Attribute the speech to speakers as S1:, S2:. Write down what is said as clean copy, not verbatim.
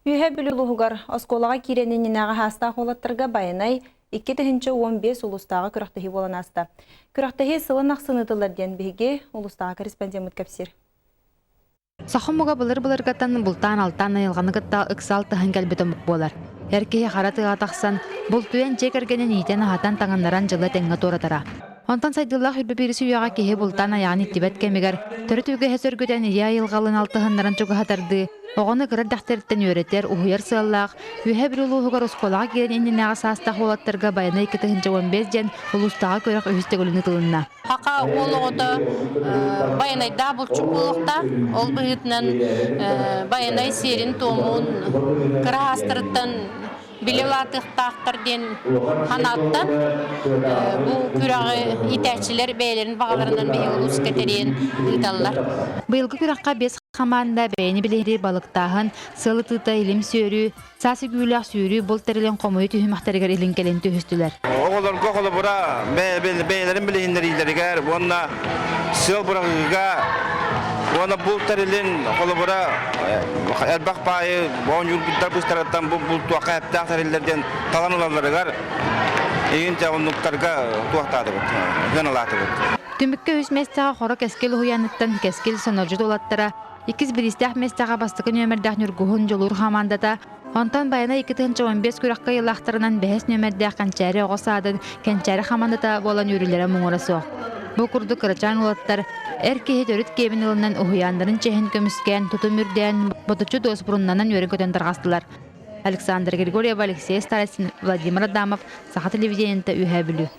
S1: Үөһээ Бүлүү улууһугар оскуолаҕа киирэн иннинээҕи саастаах уолаттарга Байанай 2015 улуустааҕы күрэхтэһии буолан ааста. Күрэхтэһии сылын ахсын ыытыллар диэн биһиги улуустааҕы корреспондеммыт кэпсиир.
S2: Саха омуга былыр-былыргаттан бултаан-алтаан айылҕаны кытта ыкса алтыһан кэлбит омук буолар. Эр киһи хара тыаҕа тахсан, бултуйан дьиэ кэргэнин иитэн-аһатан таҥыннаран дьылы этэҥҥэ туоратара. Онтон сайдыылаах үрбү үйэҕэ киһи бултаан айаҕын иттибэт кэмигэр, төрүт үгэһи сөргүтэн ийэ айылҕалыын алтыһыннаран чугаһатардыы, оҕону кыра эрдэхтэриттэн үөрэтэр, уһуйар сыаллаах, Үөһээ Бүлүү улууһугар оскуолаҕа киирэн иннинээҕи саастаах уолаттарга Байанай 2015 диэн улуустааҕы күрэх үһүс төгүлүн ыытылынна.
S3: Саха уол оҕото байанайдаах булчут буолуохтаах. Ол быһыытынан байанай сиэрин-туомун кыра саастарыттан билэ улаатыахтаахтар диэн санааттан бу күрэҕи иитээччилэр бэйэлэрин баҕаларынан биһиги улууска тэрийэн ыыталлар.
S2: Быйылгы күрэххэ биэс хамаанда бэйэни билиһиннэрии балыктааһын, сыл ытыыта илим сүөрүү, саас үгүүлээх сүүрүү булт тэрилин хомуйуу түһүмэхтэригэр илин-кэлин түһүстүлэр.
S4: Оҕолорго холобура бэйэлэрин билиһиннэриилэригэр уонна сыал быраҕыыга уонна булт тэрилин холобура элбэх баайы оонньуурбуттар быстарыттан бу бултуохха эптээх тэриллэр диэн талан ылалларыгар игин оннуктарга туохтаатыбыт, сыаналаатыбыт.
S2: Түмүккэ үс миэстэҕэ Хоро Кэскил уһуйааныттан Кэскил сонордьут уолаттара, иккис бириистээх миэстэҕэ бастакы нүөмэрдээх Ньургуһун Дьулуур хамаандата, онтон Байанай 2015 күрэххэ ыйылаахтарынан бэһис нүөмэрдээх Кэнчээри оҕо саадын Кэнчээри хамаандата буолан үөрүүлэрэ муҥура суох. Бу курдук кырачаан уолаттар эр киһи төрүт киэбин ылынан уһуйааннарын чиэһин көмүскээн, тутум үрдээн, ботуччу дуоспуруннанан үөрэн-көтөн тарҕастылар. Александр Григорьев, Алексей Старостин, Владимир Адамов, Саха телевидениета, Үөһээ Бүлүү.